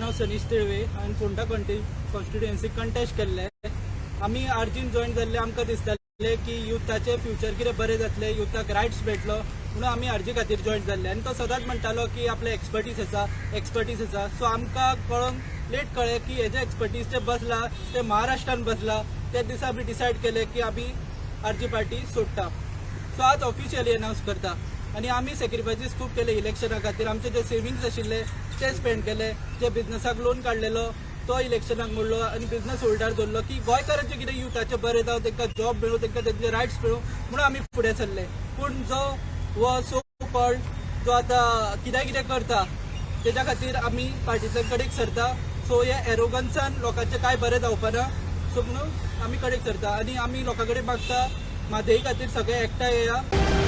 नांव सनीश तिळवे. हांवें Ponda constituency contest केल्लें. आमी आरजीन जॉयन जाल्ले. आमकां दिसतालें की युथाचें फ्युचर कितें बरें जातलें, युथाक रायट्स मेळटलो म्हणून आमी आरजी खातीर जॉयन जाल्ले. आनी तो सदांच म्हणटालो की आपले एक्सपर्टीज आसा, एक्सपर्टीज आसा. सो आमकां कळोन लेट कळ्ळें की हेजे एक्सपर्टीज जे बसला ते महाराष्ट्रान बसला. त्या दिसा आमी डिसायड केलें की आमी आरजी पार्टी सोडटा. सो आज ऑफिशियली अनावन्स करता. आनी आमी सेक्रिफायसीस खूब केले इलेक्शना खातीर. आमचे जे सेविंग्स आशिल्ले ते स्पेंड केले, जे बिझनसाक लोन काडलेलो तो इलेक्शनाक मोडलो आनी बिझनस होल्डार दवरलो की गोंयकारांचें कितें युथाचें बरें जावं, तांकां जॉब मेळूं, तांकां तेंचे रायट्स मेळूं म्हणून आमी फुडें सरले. पूण जो हो सो कॉल्ड जो आतां कित्या कितें करता, तेच्या खातीर आमी पार्टींतल्यान कडेक सरता. सो हे एरोगन्सान लोकांचें कांय बरें जावपाना. सो म्हणून आमी कडेक सरता आनी आमी लोकां कडेन मागता, म्हादई खातीर सगळे एकठांय येया.